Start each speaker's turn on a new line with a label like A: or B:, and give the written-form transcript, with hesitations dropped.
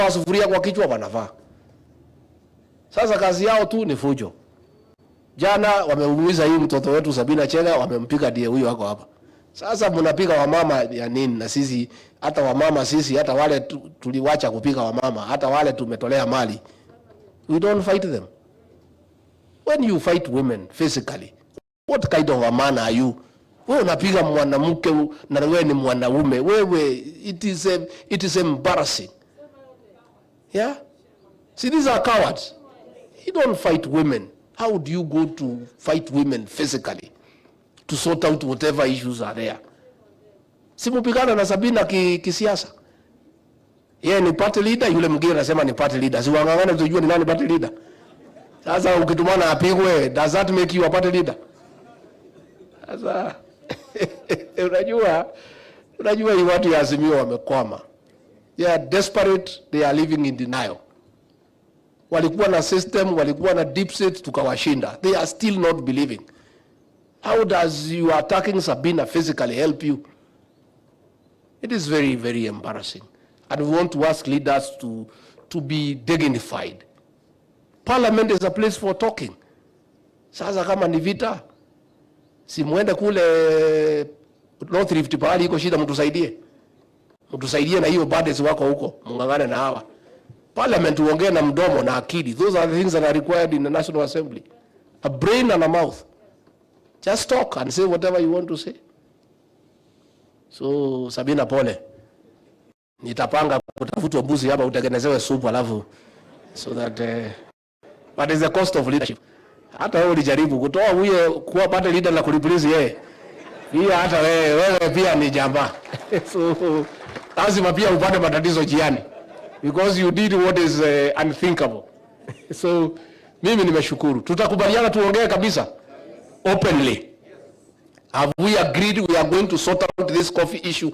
A: Wanavaa sufuria kwa kichwa, wanavaa. Sasa kazi yao tu ni fujo. Jana wameumiza hii mtoto wetu Sabina Chege, wamempiga ndiye huyo wako hapa. Sasa mnapiga wamama ya nini? Na sisi hata wamama sisi hata wale tuliwacha kupiga wamama, hata wale tumetolea mali. We don't fight them. When you fight women physically, what kind of a man are you? Wewe unapiga mwanamke na wewe ni mwanaume. Wewe, it is embarrassing. Yeah? See, these are cowards. You don't fight women. How do you go to fight women physically to sort out whatever issues are there? Si mupigana na Sabina kisiasa. Yeye ni party leader, yule mwingine anasema ni party leader. Si wang'ang'ane tujue ni nani party leader. Sasa ukitumana apigwe, does that make you a party leader? Sasa unajua hii watu ya Azimio wamekwama. They are desperate, they are living in denial. Walikuwa na system, walikuwa na deep state, tukawashinda. They are still not believing. How does you attacking Sabina physically help you? It is very, very embarrassing. And we want to ask leaders to be dignified. Parliament is a place for talking. Sasa kama ni vita, si muende kule North Rift pahali iko shida, mtusaidie. Mtusaidie na hiyo bandits wako huko, mung'ang'ane na hawa. Parliament uongee na mdomo na akili. Those are the things that are required in the National Assembly. A brain and a mouth. Just talk and say whatever you want to say. So Sabina, pole. Nitapanga kutafutwa mbuzi hapa utengenezewe supu alafu so that but it's the cost of leadership. Hata wewe ulijaribu kutoa huye kuwa party leader na kureplace yeye. Pia hata wewe pia ni jamba. So lazima pia upate matatizo njiani because you did what is unthinkable. So mimi nimeshukuru. Tutakubaliana tuongee kabisa openly. Have we agreed we are going to sort out this coffee issue?